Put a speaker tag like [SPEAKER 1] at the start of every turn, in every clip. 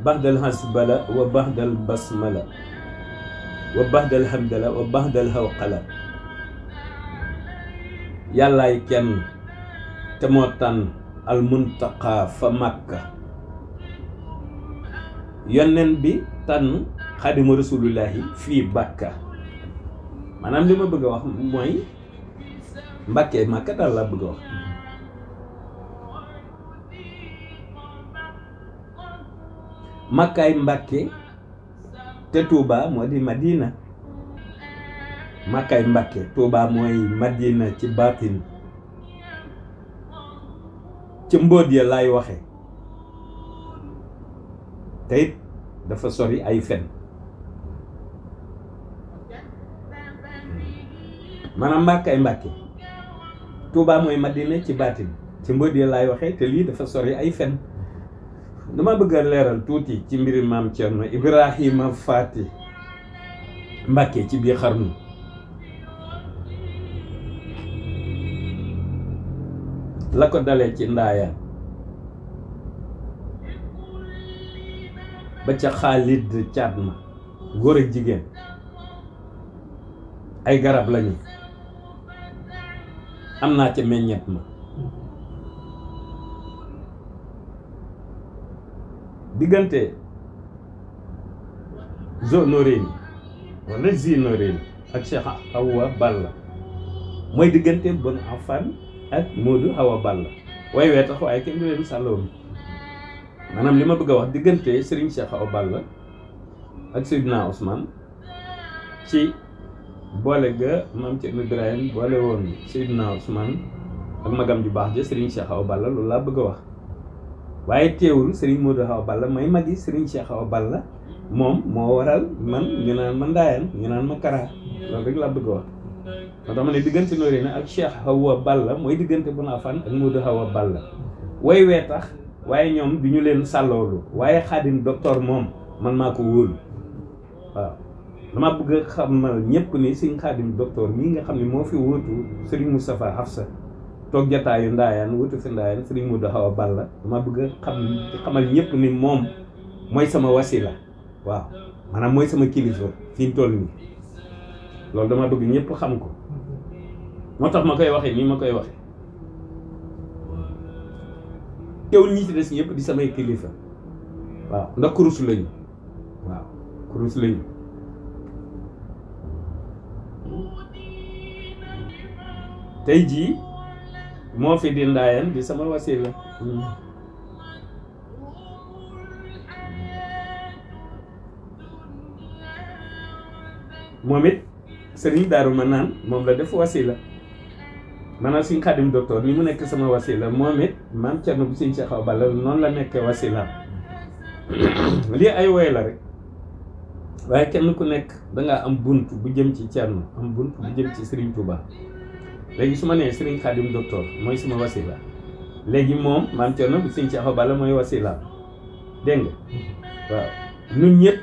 [SPEAKER 1] baxdal hasbala wa baxdal basmala wa baxdal hamdala wa baxdal hawqala yàllaay kenn te moo tànn al muntaqa fa Makka yonneen bi tànn xaadimu rasulullahi fii Bakka maanaam li ma bëgg a wax mooy Mbàkke Makka daal laa bëgg a wax Makkaay Mbàkke te Touba moo di Madina Makkaay Mbàkke Touba mooy Madina ci baatin ci mbóot ya laay waxe te it dafa sori ay fen maanaam Makkaay Mbàkke Touba mooy Madina ci baatin ci mbóot ya laay waxe te lii dafa sori ay fen dama bëgg a leeral tuuti ci mbiri maam Cerno Ibrahima Faati Mbàkke ci biir xarnu la ko dalee ci ndaayaan ba ca Xaalid caat ma góor ak jigéen ay garab lañu am naa ca meññet ma diggante Zonorine wala Zinorine ak Cheikh Awa Balla mooy diggante Bon Afan ak Modou Awa Balla way wee tax waaye kenn du leen sàlloon maanaam li ma bëgg a wax diggante Serigne Cheikh Awa Balla ak Seydina Ousmane ci boole ga maam Cerno Ibrahim boole woon Seydina Ousmane ak magam ju baax ja Serigne Cheikh Awa Balla loolu laa bëgg a wax waaye teewul Serigne Modou Awa Balla may magi Serigne Cheikh Awa Balla moom moo waral man ñu naan ma Ndaayaan ñu naan ma Kara loolu rek laa bëgg a wax moo tax ma ne diggante Noreyni ak Cheikh Awa Balla mooy diggante Bon Afan ak Modou Awa Balla way wee tax waaye ñoom du ñu leen sàlloolu waaye Xaadim docteur moom man maa ko wóolu waaw dama bëgg a xamal ñëpp ni Sëñ Xaadim docteur mii nga xam ne moo fi wóotu Serigne Moustapha Hafsa toog jataayu Ndaayaan wutu fi Ndaayaan Serigne Modou Awa Balla dama bëgg a xamal ñëpp ni moom mooy sama wasila waaw maanaam mooy sama kilifa fi mu toll nii loolu dama bëgg ñëpp xam ko moo tax ma koy waxee nii ma koy waxee teewul ñi ci des ñëpp di samay kilifa waaw ndax kurus lañu waaw kurus lañu tey jii moo fi di Ndaayaan di sama wasila moom it Sëriñ Daaru Manaan moom la def wasila maanaam Sëñ Xaadim docteur ni mu nekk sama wasila moom it maam Cerno bu Sëñ Cheikh Awa Balla noonu la nekk wasila lii ay woy la rek waaye kenn ku nekk dangaa am bunt bu jëm ci Cerno am bunt bu jëm ci Sëriñ Tuubaa léegi su ma nee Sëriñ Xaadim docteur mooy sama wasila léegi moom maam Cerno bu Sëñ Cheikh Awa Balla mooy wasila dégg nga waaw ñun ñëpp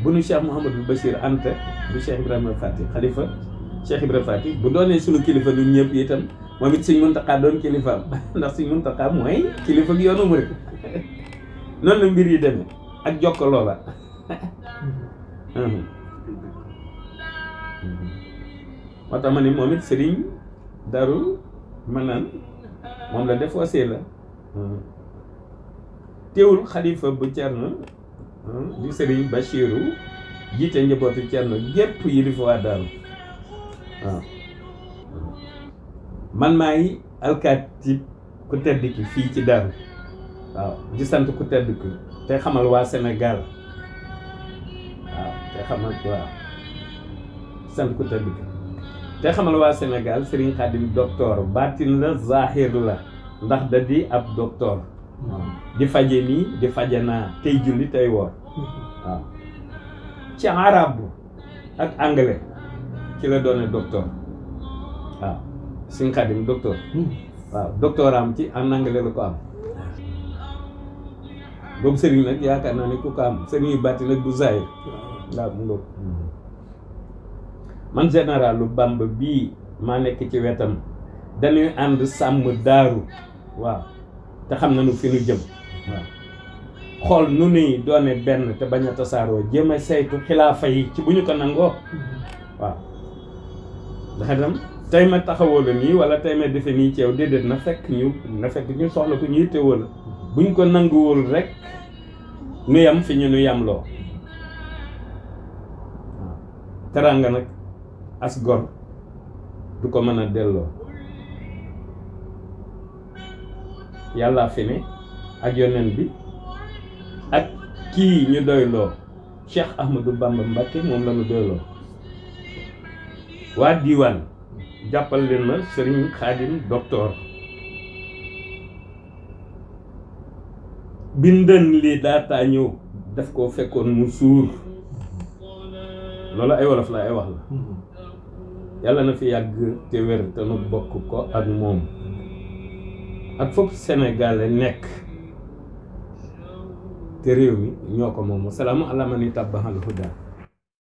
[SPEAKER 1] bu nu Cheikh Mouhamadou Bachir Anta bu Cheikh Ibrahima Fati xalifa Cheikh Ibrahima Fati bu doonee suñu kilifa ñun ñëpp itam moom it Sëñ Muntaxa doon kilifaam ndax Sëñ Muntaxa mooy kilifa gi yoonu murid noonu la mbir yi demee ak jokkaloo la moo tax ma ne moom it Sëriñ Daaru Manaan moom la def wasila teewul xalifa bu Cerno di Sëriñ Bachiru jiite njabootu Cerno gépp yi di fa waa Daaru waaw man maay alkaati ku tedd ki fii ci Daaru waaw di sant ku tedd ki te xamal waa Sénégal waaw te xamal waaw sant ku tedd ki te xamal waa Sénégal Sëriñ Xaadim docteur baatin la zahir la ndax da di ab docteur di faje nii di faje naa tey julli tey woor waaw ci arab ak anglais ci la doone docteur waaw Sëñ Xaadim docteur waaw docteur am ci en anglais la ko am boobu sëriñ nag yaakaar naa ne ku ko am sëriñ yu bàtti nag bu zahir waaw mu ngoog man généralu Bamba bii maa nekk ci wetam dañuy ànd sàmm Daaru waaw te xam nañu fi nu jëm waaw xool nu nuy doone benn te bañ a tasaaroo jéem a saytu xilaafa yi ci bu ñu ko nangoo waaw ndax itam tey ma taxawoo la nii wala tey ma defe nii ci yow déedéet na fekk ñu soxla ko ñu yittewoo la buñ ko nanguwul rek nu yam fi ñu nu yamloo waaw teraanga nag as gor du ko mën a delloo yàlla fi ne ak yonent bi ak kii ñu doyloo Cheikh Ahmadou Bamba Mbacké moom la ñu doyloo waa diiwaan jàppal leen ma Serigne Khadim docteur bindan li daataa ñëw daf koo fekkoon mu suur loolu ay wolof la ay wax la yàlla na fi yàgg te wér te nu bokk ko ak moom ak foofu Sénégal nekk te réew mi ñoo ko moom salaamu ala man ittabaal huda